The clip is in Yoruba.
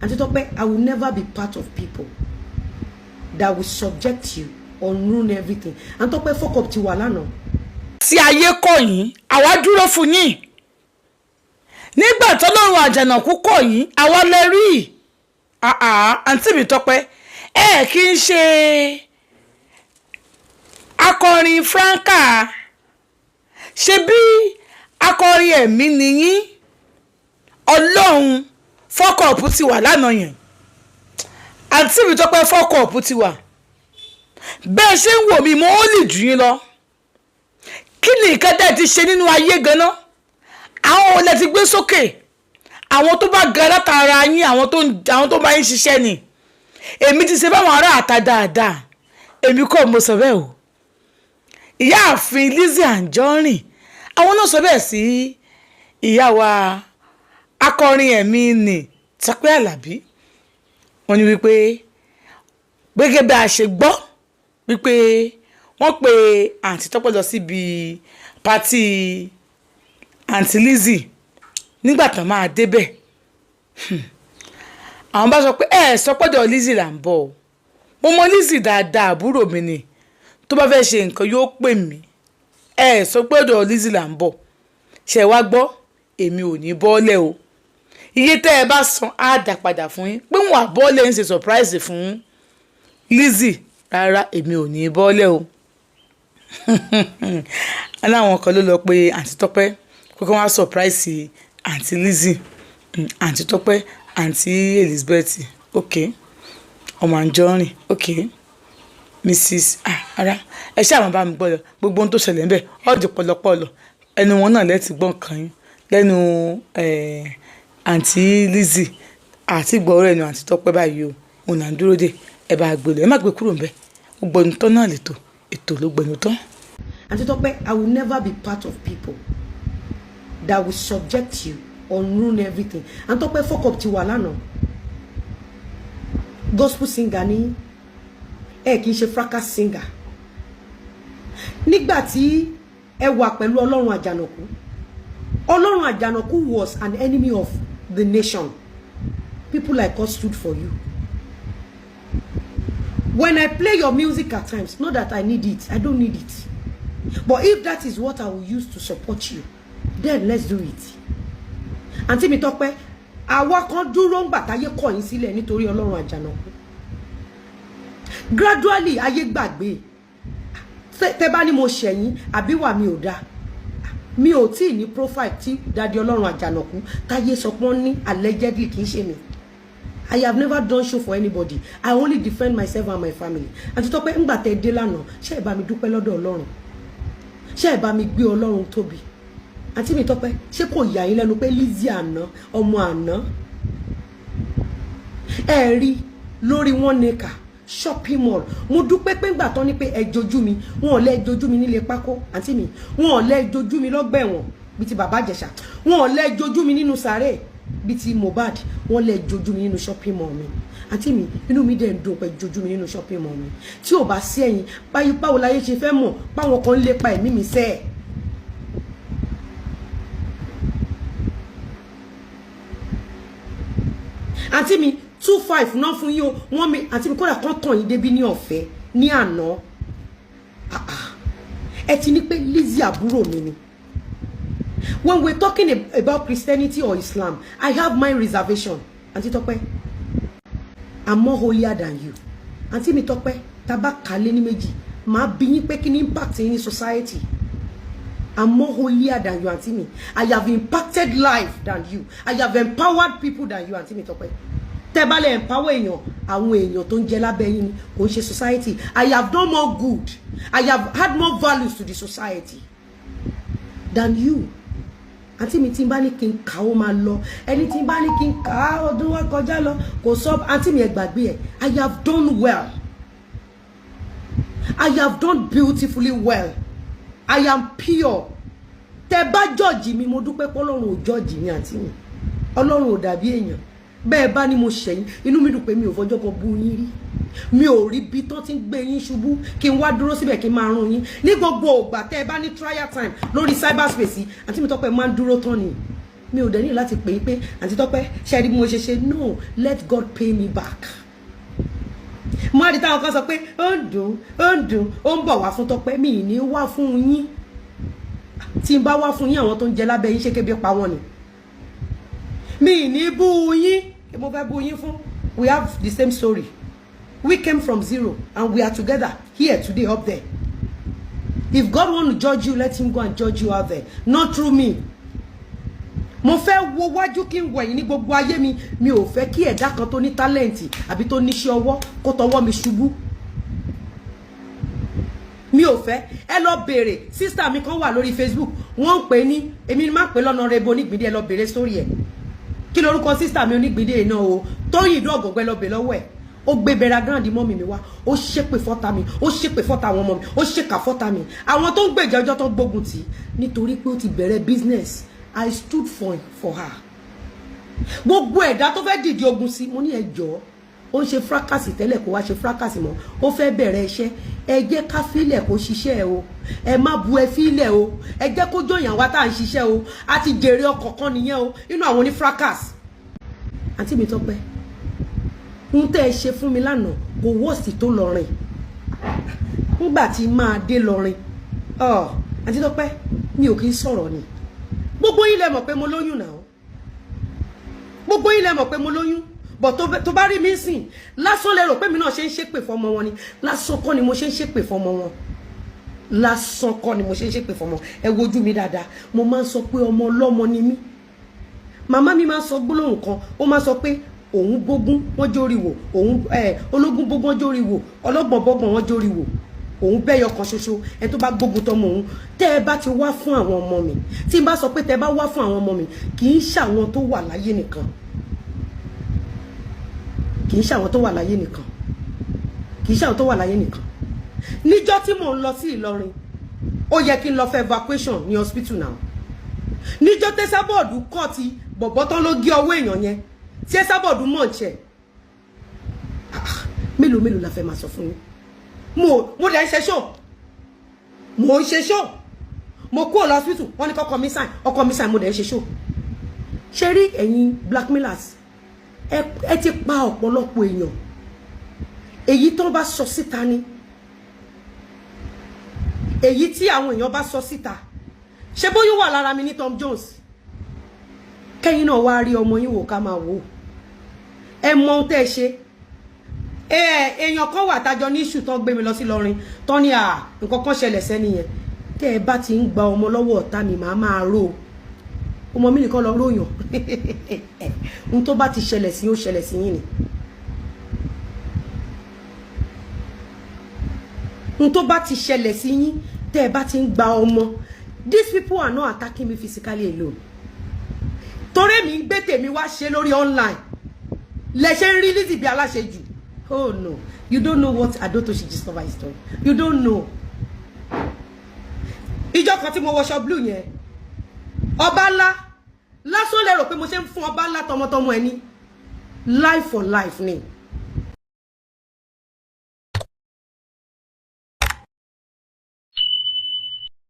Aunty Tope, I will never be part of people that will subject you or ruin everything. Aunty Tope, fuck up ti wà lánàá. Tí ayé kọ̀ yín, àwa dúró fún yín. Nígbà tọ́lọ́run Àjànàkú kọ̀ yín, àwa lè rí i. Àǹtí mi Tọ́pẹ́, ẹ kì í ṣe akọrin franca, ṣe bí akọrin ẹ̀mí nìyí. Ọlọ́run, fuck up ti wà lánàá yẹn. Àǹtí mi Tọ́pẹ́, fuck up ti wà. Bẹ́ẹ̀ ṣe ń wò mí, mo ó lè jù yín lọ. Kí ni nǹkan tẹ́ ẹ ti ṣe nínú ayé ganan? Àwọn olè ti gbé sókè, àwọn tó bá ga látara yín, àwọn tó bá yín ṣiṣẹ́ ni. Èmi ti ṣe báwọn ará àta dáadáa. Èmi kọ́ mo sọ bẹ́ẹ̀ o, ìyáàfin Lizzy Anjorin, àwọn náà sọ bẹ́ẹ̀ sí ìyá wa akọrin ẹ̀mí ní Tọ́pẹ́ Àlàbí. Wọ́n ní wípé gẹ́gẹ́ bí a ṣe gbọ́ wípé wọ́n pe àǹtí Tọ́pẹ́ lọ síbi party àǹtí Lizzy. Nígbà tán máa débẹ̀, àwọn bá sọ pé ẹ sọ pọ́dọ̀ Lizzy là ń bọ̀ o. Mo mọ Lizzy dáadáa, àbúrò mi ni. Tó bá fẹ́ ṣe nǹkan, yóò pè mí. Ẹ sọ pọ́dọ̀ Lizzy là ń bọ̀. Ṣe wá gbọ́, èmi ò ní bọ́ọ̀lẹ̀ o. Iye tẹ́ ẹ bá san á dà padà fún yín. Pé wọ́n á bọ́ọ̀lẹ̀ ń ṣe surprise fún Lizzy, rárá, èmi ò ní bọ́ọ̀lẹ̀ o. Aláwọn kan ló lọ pé àǹtí Tọ́pẹ́ pé kí wọ́n á surprise àǹtí Lizzy, àǹtí Tọ́pẹ́, àǹtí Elizabeth, ok, ọmọ Anjorin, ok, Mrs. Ah, ara ẹ ṣáà máa bá mi gbọ́ lọ. Gbogbo ohun tó ṣẹlẹ̀ ńbẹ̀ ọ̀dì pọ̀lọpọ̀lọ ẹnu wọn náà lẹ́tì gbọ́n kan yín lẹ́nu àǹtí Lizzy àti gbọ́rọ̀ ẹnu àǹtí Tọ́pẹ́ báyìí o. Òun là ń dúró dè. Ẹ bá gbé lọ, ẹ má gbé kúrò ńbẹ̀. Ó gbẹnu tán náà lètò, ètò ló gbẹnu tán. Aunty Tope, I will never be part of people that will subject you or ruin everything. Aunty Tope, fuck up ti wà lánàá. Gospel singer ni ẹ, kì í ṣe fracas singer. Nígbà tí ẹ wà pẹ̀lú Ọlọ́run Àjànàkú, Ọlọ́run Àjànàkú was an enemy of the nation. People like us stood for you. When I play your music at times, not that I need it, I don't need it. But if that is what I will use to support you, then let's do it. Àǹtí mi Tọ́pẹ́, àwa kan dúró ń gbà táyé kọ̀ yín sílẹ̀ nítorí Ọlọ́run Àjànàkú. Gradually, ayé gbàgbé. Tẹ́ bá ní mo ṣẹ̀yìn àbí wà mi ò dáa. Mi ò tí ì ní profile tí Daddy Ọlọ́run Àjànàkú táyé sọ pé wọ́n ní allegedly. Kì í ṣe mi. I have never done show for anybody. I only defend myself and my family. Àǹtí Tọ́pẹ́, ńgbà tẹ́ dé lánàá, ṣé ẹ bá mi dúpẹ́ lọ́dọ̀ Ọlọ́run? Ṣé ẹ bá mi gbé Ọlọ́run tóbi? Àǹtí mi Tọ́pẹ́, ṣé kò yà yín lẹ́nu pé Lizzy àná, ọmọ àná, ẹ rí lórí One Acre Shopping Mall? Mo dúpẹ́ pé ńgbà tán ní pé ẹ jojú mi, wọn ò lẹ́ jojú mi nílé pákó. Àǹtí mi, wọn ò lẹ́ jojú mi lọ́gbà ẹ̀wọ̀n bíi ti bàbá Ìjẹ̀ṣà, wọn ò lẹ́ jojú mi nínú sàárè bíi ti Mohbad, wọn lẹ́ jojú mi nínú shopping mall mi. Àǹtí mi, inú mi dẹ̀ ń dùn pé jojú mi nínú shopping mall mi. Tí ò bá sí ẹ̀yìn báyìí, báwo láyé ṣe fẹ́ mọ̀ báwọn kan ń lépa ẹ̀mí mi sẹ́ẹ̀? Àǹtí mi, 2.5 náà fún yín o. Wọ́n mi, àǹtí mi, kódà kan tàn yín débí ní ọ̀fẹ́ ní àná. Ẹ ti ní pé Lizzy àbúrò mi ni. When we're talking about Christianity or Islam, I have my reservation. Àǹtí Tọ́pẹ́, I'm more holier than you. Àǹtí mi Tọ́pẹ́, tá bá kà lé ní méjì, màá bi yín pé kí ni impact yín ní society. I'm more holier than you, àǹtí mi. I have impacted life than you. I have empowered people than you, àǹtí mi Tọ́pẹ́. Tẹ́ bá lè empower èèyàn, àwọn èèyàn tó ń jẹ lábẹ́ yín ni, kò ń ṣe society. I have done more good. I have had more values to the society than you. Àǹtí mi, tí n bá ní kí n kà, ó máa lọ. Ẹni tí n bá ní kí n kà á, ọdún wa kọjá lọ, kò sọ. Àǹtí mi, ẹ gbàgbé ẹ. I have done well. I have done beautifully well. I am pure. Tẹ bá judge mi, mo dúpẹ́ pé Ọlọ́run ò judge mi. Àǹtí mi, Ọlọ́run ò dàbí èèyàn. Bẹ́ẹ̀ bá ní mo ṣẹ̀yìn, inú mi dùn pé mi ò fọjọ́ kan bú yín rí. Mi ò rí bí tán ti ń gbé yín ṣubú kí n wá dúró síbẹ̀ kí n máa rún yín. Ní gbogbo ògbà tẹ́ ẹ bá ní trial time lórí cyberspace yìí, àǹtí mi Tọ́pẹ́, máa ń dúró tán ni. Mi ò dẹ̀ ní láti pè é pé, "Àǹtí Tọ́pẹ́, ṣe rí bí mo ṣe ṣe?" No, let God pay me back. Mo á di táwọn kan sọ pé ó ń dùn, ó ń dùn, ó ń bọ̀ wá fún Tọ́pẹ́. Mi ì ní wá fún yín. Tí n bá wá fún yín, àwọn tó ń jẹ lábẹ́ yín, ṣé kébi pa wọ́n ni? Mi ì ní bú yín. Kí mo fẹ́ bú yín fún? We have the same story. We came from zero and we are together here today, up there. If God want to judge you, let him go and judge you out there, not through me. Mo fẹ́ wo wájú kí n wẹ̀yìn ní gbogbo ayé mi. Mi ò fẹ́ kí ẹ̀dá kan tó ní talent àbí tó níṣẹ́ ọwọ́ kó tọwọ́ mi ṣubú. Mi ò fẹ́. Ẹ lọ béèrè, sister mi kan wà lórí Facebook, wọ́n ń pè ní, èmi máa ń pè lọ́nà rebo onígbìndé. Ẹ lọ béèrè sórí ẹ̀. Kí lorúkọ sister mi onígbìndé náà o? Tóyìn Ìdó Ọ̀gọ̀gbẹ́, lọ bèèrè lọ́wọ́ ẹ̀. Ó gbé bẹ̀rẹ̀ grand mummy mi wá, ó ṣépè fọ́ta mi, ó ṣépè fọ́ta àwọn ọmọ mi, ó ṣèkà fọ́ta mi, àwọn tó ń gbèjà ọjọ́ tó ń gbógun tì í nítorí pé ó ti bẹ̀rẹ̀ business. I stood for her. Gbogbo ẹ̀dá tó fẹ́ dìde ogun sí, mo ní ẹ jọ̀ọ́, ó ń ṣe fracas tẹ́lẹ̀, kó wá ṣe fracas mọ́. Ó fẹ́ bẹ̀rẹ̀ iṣẹ́, ẹ jẹ́ ká fílẹ̀ kó ṣiṣẹ́ o. Ẹ má bu, ẹ fílẹ̀ o. Ẹ jẹ́ kó jọyàn wá tá à ń ṣiṣẹ́ o. A ti jèrè ọkọ̀ kan nìyẹn o nínú àwọn oní fracas. Àǹtí mi Tọ́pẹ́, ń tẹ́ ẹ ṣe fún mi lánàá kò wọ́ọ̀sì tó lọrin nígbà tí máa dé lọrin. Àǹtí Tọ́pẹ́, mi ò kí ń sọ̀rọ̀ ni. Gbogbo yín lẹ mọ̀ pé mo lóyún náà. Gbogbo yín lẹ mọ̀ pé mo lóyún bọ̀. Tó bá rí mi sìn lásán, lẹ rò pé mi náà ṣe ń ṣépè fọmọ wọn ni. Lásán kọ́ ni mo ṣe ń ṣépè fọmọ wọn. Lásán kọ́ ni mo ṣe ń ṣépè fọmọ. Ẹ wojú mi dáadáa. Mo máa ń sọ pé ọmọ ọlọ́mọ ni mí. Màmá mi máa ń sọ gbólóhùn kan. Ó máa ń sọ pé òun bógún wọ́n jórí wò, òun ológun bógún wọ́n jórí wò, ọlọ́gbọ̀n bọ́gbọ̀n wọ́n jórí wò, òun bẹ́yọ kan ṣoṣo. Ẹ tó bá gbógun tọmọ òun, tẹ́ ẹ bá ti wá fún àwọn ọmọ mi, tí n bá sọ pé tẹ́ ẹ bá wá fún àwọn ọmọ mi, kì í ṣàwọn tó wà láyé nìkan, kì í ṣàwọn tó wà láyé nìkan, kì í ṣàwọn tó wà láyé nìkan. Níjọ́ tí mò ń lọ sí Ìlọrin, ó yẹ kí n lọ fẹ́ evacuation ní hospital náà. Níjọ́ tẹ́sábọ̀ọ̀dù kọ́ ti bọ̀bọ̀ tán ló gé ọwọ́ èèyàn yẹn, tí ẹ́sábọ̀ọ̀dù mọ̀ ń ṣe. Mélòó mélòó la fẹ́ máa sọ fún yín? Mo dẹ̀ ń ṣe show, mo ń ṣe show. Mo kúrò lọ hospital, wọ́n ní kọ́kọ́ mi sign, ọkọ mi sign. Mo dẹ̀ ń ṣe show. Ṣe rí ẹ̀yin blackmailers, ẹ ti pa ọ̀pọ̀lọpọ̀ èèyàn. Èyí tó bá sọ síta ni, èyí tí àwọn èèyàn bá sọ síta. Ṣé bóyá wà lára mi ní Tom Jones, kẹ́yìn náà wá rí ọmọ yín wò, ká máa wò ó. Ẹ mọ ohun tẹ́ ẹ ṣe. Ẹ èèyàn kan wà tájọ ní issue tán gbé mi lọ sí Ìlọrin tán ní à nǹkan kan ṣẹlẹ̀ sẹ́ni yẹn. Tẹ́ ẹ bá ti ń gba ọmọ lọ́wọ́ ọ̀tá mi, màá máa rò ó. Ọmọ mi nìkan lọ róyàn. Ohun tó bá ti ṣẹlẹ̀ sí, ó ṣẹlẹ̀ sí yín ni. Ohun tó bá ti ṣẹlẹ̀ sí yín, tẹ́ ẹ bá ti ń gba ọmọ. These people are not attacking me physically alone, torí mi ń gbé tèmi wá ṣe lórí online lẹ ṣe ń rí Lizzy bí aláṣejù. Oh no, you don't know what Adotoshi Gistlover is doing. You don't know. Ìjọ kan tí mo wọṣọ blue yẹn, ọba ńlá lásán lẹ rò pé mo ṣe ń fún ọba ńlá tọmọtọmọ ẹni. Life for life ni.